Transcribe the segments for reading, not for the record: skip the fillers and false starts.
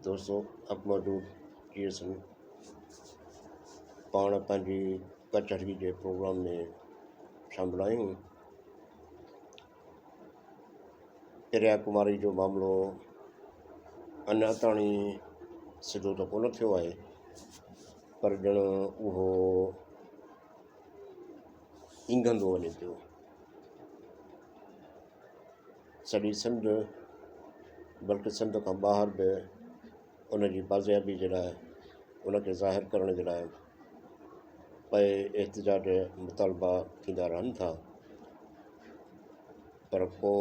دوستو حق موجود جيئن پاڻ پنهنجي ڪچهري جي پروگرام ۾ شامل آهيون. پريا ڪماري جو معاملو اڃا تاڻي سڌو ته ڪونه ٿيو آهي پر ڄڻ اهو اينگهندو وڃي پيو. سڄي سنڌ بلڪه سنڌ کان ٻاهر به ان جي بازيابي جي لاء ان کي ظاهر ڪرڻ جي لاء پئي احتجاج مطالبا ٿيندا رهن ٿا پر ڪو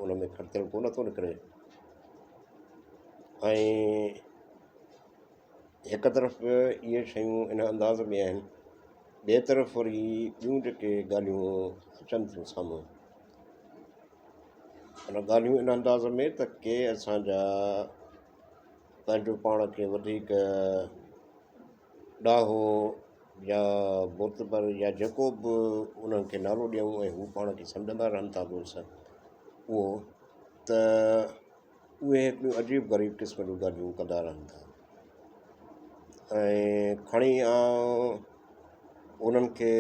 ان ۾ کڙتيل ڪو نٿو نڪري ۽ هڪ طرف اهي شيون ان انداز ۾ آهن ٻئي طرف وري ٻيون جيڪي ڳالهيون اچن ٿيون سامهون ان ڳالهيون ان انداز ۾ ته ڪي اسان جا پنهنجو پاڻ کي وڌيڪ ڏاهو يا معتبر يا جيڪو به انهن کي نالو ڏيون ۽ هو پاڻ کي سمجهندا رهن ٿا دوست اهو ته اهي هڪڙيون عجيب غريب قسم جون ڳالهيون ڪندا رهن ٿا ۽ کڻي آئون انهن کي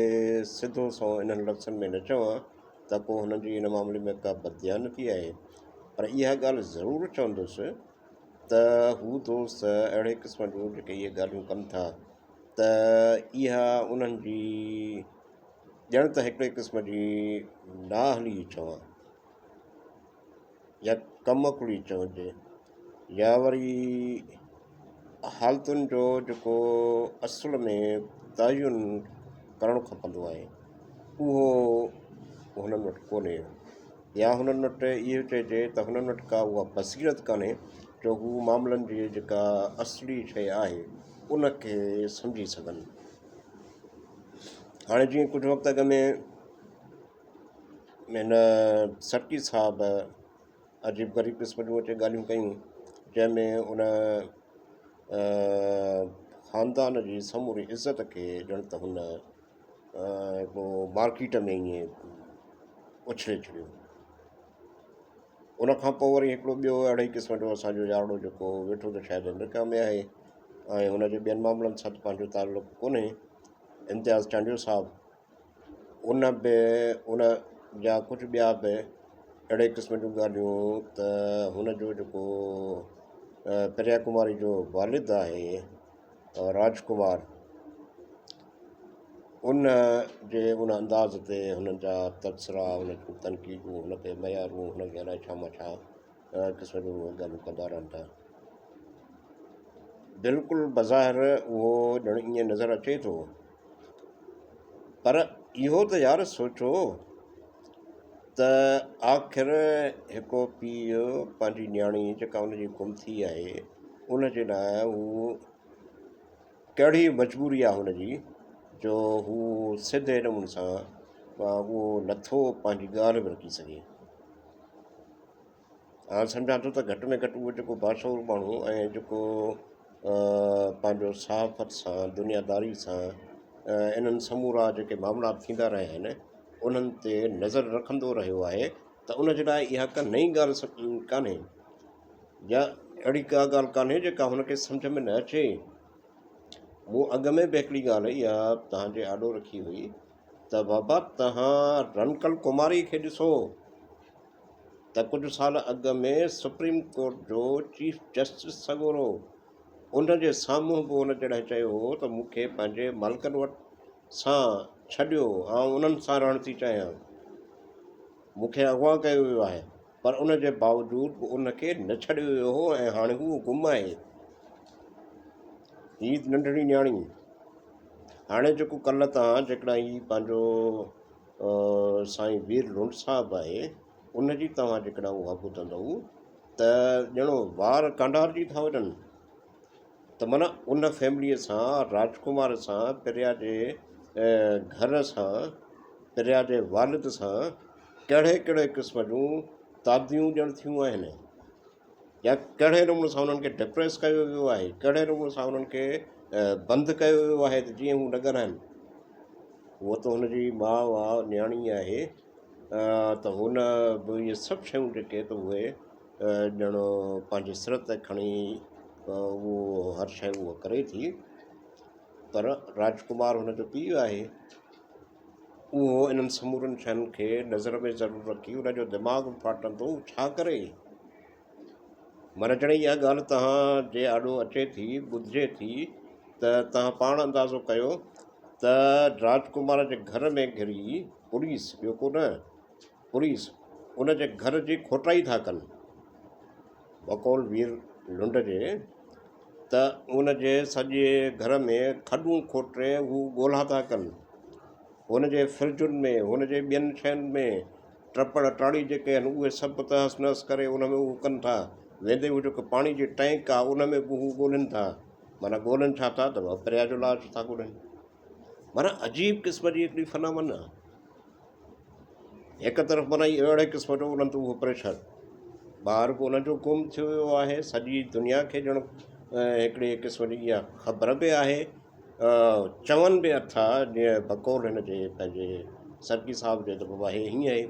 سڌو سنئون انهن لفظن ۾ نه چوان ته ڪو هنن جي ان معاملي ۾ ڪا بدديانتي آهي پر اها ڳالهه ضرور چوندس ته هو دوست اهڙي قسم جون جيڪي اهي ڳالهيون ڪن ٿا ته اها انهن جي ڄڻ ته هڪڙي قسم جي نااهلي چوان يا ڪم عقلي چئجي يا وري حالتن جو جيڪو اصل ۾ تعين ڪرڻ کپندو آهي اهو هنن وٽ ڪونهي يا هنن وٽ اهو چئجي ته هنن وٽ ڪا اها بصيرت ڪانهي جو هو معاملن جي جيڪا اصلي شيء آهي ان کي سمجهي سگهن. هاڻي جيئن ڪجهه وقت اڳ ۾ هن سرڪي صاحب عجيب غريب قسم جون اچي ڳالهيون ڪيون جنهن ۾ ان خاندان جي سموري عزت کي ڄڻ ته هن هڪڙو مارڪيٽ ۾ ائين اڇلي ڇڏيو. ان کان پوء وري هڪڙو ٻيو اهڙي قسم جو اسانجو يارڙو جيڪو ويٺو ته شايد آمريڪا ۾ آهي ۽ هن جو ٻين معاملن سان ته پنهنجو تعلق ڪونهي امتياز چانڊيو صاحب ان به ان جا ڪجهه ٻيا به اهڙي قسم جون ڳالهيون ته هن جو جيڪو پريا ڪماري جو والد آهي راج ڪمار ان جي ان انداز تي هنن جا تبصرا هن جون تنقيدون هن تي ميارون هن کي الائي ڇا مان ڇا قسم جون ڳالهيون ڪندا رهن ٿا. بلڪل بظاهر اهو ڄڻ ائين نظر اچي ٿو پر اهو ته يار سوچو ته آخر هڪ پيء پنهنجي نياڻي جيڪا ان جي گم ٿي آهي ان جي لاء هو ڪهڙي مجبوري آهي هن جي جو هو سڌي نموني سان اهو نٿو پنهنجي ڳالهه به رکي سگهي. آء سمجهان ٿو ته گهٽ ۾ گهٽ اهو جيڪو باشعور ماڻهو ۽ جيڪو پنهنجو صحافت سان دنياداري سان انهن سمورا جيڪي معاملا ٿيندا رهيا آهن انهن تي نظر رکندو رهيو آهي ته ان جي لاء اها ڪا نئين ڳالهه ڪانهي يا اهڙي ڪا ڳالهه ڪانهي جيڪا هن کي سمجهه ۾ نه اچي. مون اڳ ۾ به هڪڙي ڳالهه اها توهان جي آڏو رکي هئي ته بابا توهان رنڪل ڪماري کي ڏسو. ته ڪجهه سال اڳ ۾ سپريم ڪورٽ جو چيف جسٽس سڳورو ان جي سامهون به ان جڏهن چيو هو ته مون کي پنهنجي مالڪن وٽ سان ڇڏيو آئون انهن سان رهڻ ٿي چاهيان مون کي اغوا ڪيو ويو آهي پر ان جي باوجود به ان کي نه ڇڏيو ويو هو ۽ هاڻي هو گم آهي. هي ننڍڙي نياڻي هاڻي جيڪو ڪلهه تان جيڪڏهن هي پنهنجو سائين وير لنڊ صاحب آهي ان جي توهان جيڪڏهن اها ٻڌندؤ ته ڄڻو وار ڪانڊارجي ٿا وڃن ته معنيٰ ان فيمليء سان راجڪمار سان پريا جي گهر سان پريا جي والد سان ڪهڙي ڪهڙي قسم جون تعديون ڄڻ ٿيون آهن يا ڪهڙي نموني سان انهن کي ڊپريس ڪيو ويو آهي، ڪهڙي نموني سان انهن کي بند ڪيو ويو آهي ته جيئن هو نه ڳالهائن. هوء ته هن جي ماء آ، نياڻي آهي ته هن به اهي سڀ شيون جيڪي ته اهي ڄڻ پنهنجي سر تي کڻي اهو هر شيء اها ڪري ٿي پر راجڪمار هن جو پيء آهي اهو انهن سمورن شين کي نظر ۾ ضرور رکي ان جو دماغ به ڦاٽندو هو ڇا ڪري معنيٰ جڏهن اها ڳالهه توهان جي آڏو اچي ٿي، ٻڌجي ٿي ته توهان پاڻ اندازو ڪيو ته راجڪمار جي گهر ۾ گهري پوليس، ٻيو ڪو نه، پوليس ان جي گهر جي کوٽائي ٿا ڪن. بقول وير لنڊ جي ته ان جي سڄي گهر ۾ کڏون کوٽي هو ڳولا ٿا ڪن. هن جي فرجن ۾، هن جي ٻين شين ۾. ٽپڙ ٽاڙي جيڪي آهن اهي سڀ تهس نهس ڪري ان ۾ اهو ڪن ٿا. ويندي هو جيڪو پاڻي جي ٽئنڪ آهي ان ۾ به هو ڳولين ٿا. معنيٰ ڳولين ڇا ٿا ته پريا جو لاش ٿا ڳولين. معنيٰ عجيب قسم جي هڪڙي فنامن آهي. هڪ طرف معنيٰ اهڙي قسم جو انهن تي اهو پريشر ٻار به انهن جو گم ٿيو ويو آهي سڄي دنيا کي ڄڻ هڪڙي قسم جي اها خبر به آهي چون به اٿا جيئن بقول هن جي پنهنجي سرڪي صاحب جي ته بابا هي هيئن آهي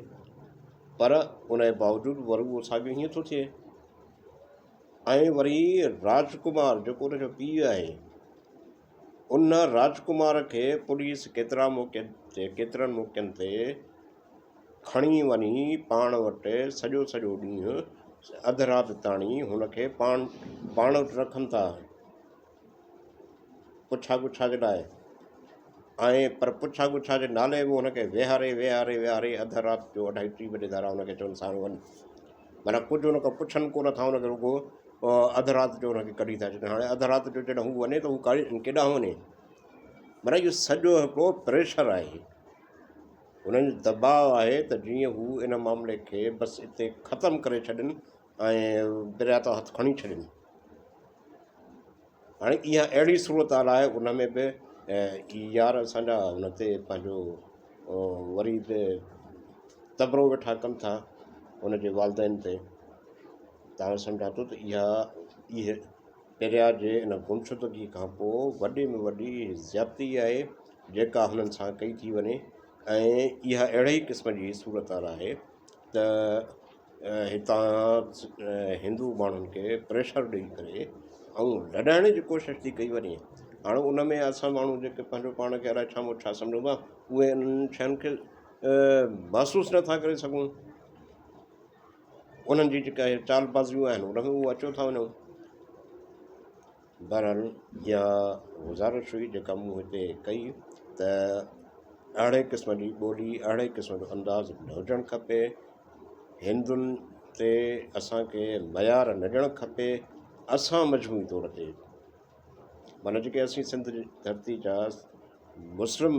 پر ان جي باوجود وري اهو ساڳيو هيئن ٿو ٿئي ۽ وري راجڪمار جيڪو ان جو پيء آهي ان راجڪمار کي پوليس ڪيترا موقعن تي ڪيترن موقعن تي کڻي وڃي پاڻ وٽ سڄو سڄو ڏينهن اڌ رات تاڻي هن کي پاڻ پاڻ وٽ رکن ٿا پڇا ڳڇا جي لاء ۽ پر پڇا ڳڇا جي نالي به هن کي ويهاري ويهاري ويهاري اڌ رات جو اڍائي ٽي بجي ڌارا هن کي چون ساڻ وڃ معنيٰ ڪجهه هن کان پڇن ڪونه ٿا هن کي رڳو اڌ رات جو هن کي ڪڍي ٿا ڇڏن هاڻي اڌ رات جو جڏهن هو وڃي ته هو ڪيڏانهن وڃي معنيٰ اهو سڄو هڪڙو پريشر آهي هنن جو دٻاء آهي ته جيئن هو ان معاملي کي بس اتي ختم ڪري ڇڏن ۽ دريا تان هٿ کڻي ڇڏين هاڻي اها اهڙي صورتحال آهي ان ۾ به يار اسان جا ان تي پنهنجو وري به تبرو ويٺا ڪن ٿا ان جي والدين تي ته آئون سمجهان ٿو ته اها اهي پريا جي ان گمشدگي کان پوء وڏي ۾ وڏي زيادتي آهي جيڪا هنن سان ڪئي ٿي وڃي ۽ اها اهڙي ئي قسم جي صورتحال آهي ته هتان هندو ماڻهن کي پريشر ڏئي ڪري ۽ لڏائڻ جي ڪوشش ٿي ڪئي وڃي هاڻي ان ۾ اسان ماڻهو جيڪي پنهنجو پاڻ کي الائي ڇا مون ڇا سمجهون ٿا اهي انهن شين کي محسوس نٿا ڪري سگهون انهن جي جيڪا چال بازيون آهن ان ۾ اهو اچو ٿا وڃون بهرحال اها گذارش هئي جيڪا مون هتي ڪئي ته اهڙي قسم جي ٻولي اهڙي قسم جو انداز نه هجڻ کپي هندن تي اسانکي معيار نه ڏيڻ کپي اسان مجموعي طور تي معنيٰ جيڪي اسين سنڌ جي ڌرتي جا مسلم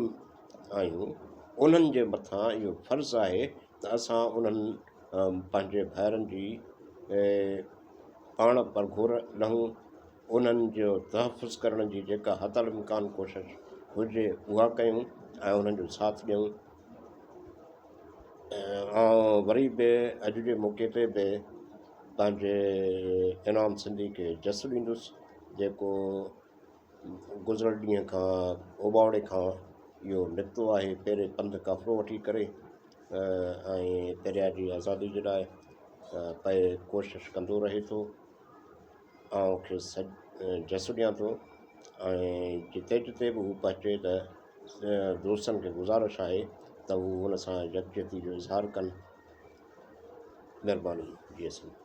آهيون انهن جي مٿان اهو فرض آهي ته اسان انهن پنهنجي ڀائرن جي پاڻ پرگهور لهون انهن جو تحفظ ڪرڻ جي جيڪا حتي الامڪان ڪوشش هجي اها ڪيون ۽ انهن جو ساٿ ڏيون ۽ وري به اڄ جي موقعي تي به پنهنجي انعام سنڌي کي جس ڏيندس جيڪو گذريل ڏينهن کان اوٻاوڙي کان اهو نڪتو آهي پهرين پنڌ قافلو وٺي ڪري ۽ دريا جي آزادي جي لاء پئي ڪوشش ڪندو رهي ٿو آئون کيس جس ڏيان ٿو ۽ جتي جتي به هو پهچي ته دوستن کي گذارش آهي ته هو هن سان يڪجهتي جو اظهار ڪن مهرباني جي سائين.